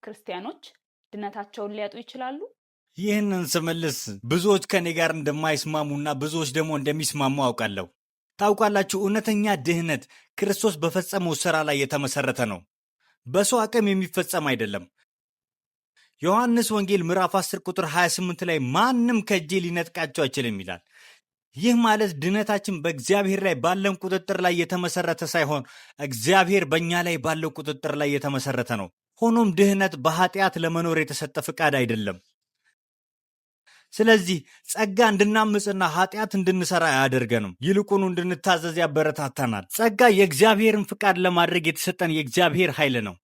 ክርስቲያኖች ድነታቸውን ሊያጡ ይችላሉ? ይህንን ስመልስ ብዙዎች ከእኔ ጋር እንደማይስማሙና ብዙዎች ደግሞ እንደሚስማሙ አውቃለሁ። ታውቃላችሁ፣ እውነተኛ ድህነት ክርስቶስ በፈጸመው ሥራ ላይ የተመሠረተ ነው። በሰው አቅም የሚፈጸም አይደለም። ዮሐንስ ወንጌል ምዕራፍ 10 ቁጥር 28 ላይ ማንም ከእጄ ሊነጥቃቸው አይችልም ይላል። ይህ ማለት ድነታችን በእግዚአብሔር ላይ ባለን ቁጥጥር ላይ የተመሰረተ ሳይሆን እግዚአብሔር በእኛ ላይ ባለው ቁጥጥር ላይ የተመሰረተ ነው። ሆኖም ድህነት በኃጢአት ለመኖር የተሰጠ ፍቃድ አይደለም። ስለዚህ ጸጋ እንድናምፅና ኃጢአት እንድንሰራ አያደርገንም። ይልቁኑ እንድንታዘዝ ያበረታታናል። ጸጋ የእግዚአብሔርን ፍቃድ ለማድረግ የተሰጠን የእግዚአብሔር ኃይል ነው።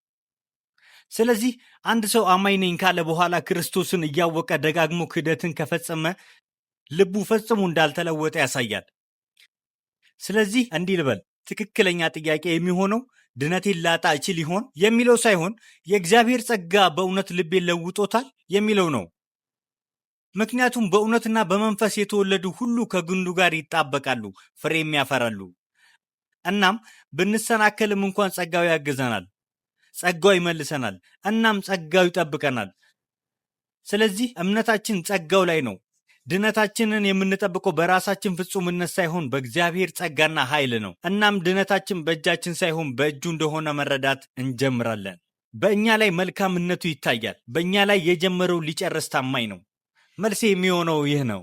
ስለዚህ አንድ ሰው አማኝ ነኝ ካለ በኋላ ክርስቶስን እያወቀ ደጋግሞ ክህደትን ከፈጸመ ልቡ ፈጽሞ እንዳልተለወጠ ያሳያል። ስለዚህ እንዲህ ልበል፣ ትክክለኛ ጥያቄ የሚሆነው ድነቴን ላጣ እችል ይሆን የሚለው ሳይሆን የእግዚአብሔር ጸጋ በእውነት ልቤን ለውጦታል የሚለው ነው። ምክንያቱም በእውነትና በመንፈስ የተወለዱ ሁሉ ከግንዱ ጋር ይጣበቃሉ፣ ፍሬም ያፈራሉ። እናም ብንሰናከልም እንኳን ጸጋው ያግዘናል፣ ጸጋው ይመልሰናል፣ እናም ጸጋው ይጠብቀናል። ስለዚህ እምነታችን ጸጋው ላይ ነው። ድነታችንን የምንጠብቀው በራሳችን ፍጹምነት ሳይሆን በእግዚአብሔር ጸጋና ኃይል ነው። እናም ድነታችን በእጃችን ሳይሆን በእጁ እንደሆነ መረዳት እንጀምራለን። በእኛ ላይ መልካምነቱ ይታያል። በእኛ ላይ የጀመረው ሊጨርስ ታማኝ ነው። መልሴ የሚሆነው ይህ ነው።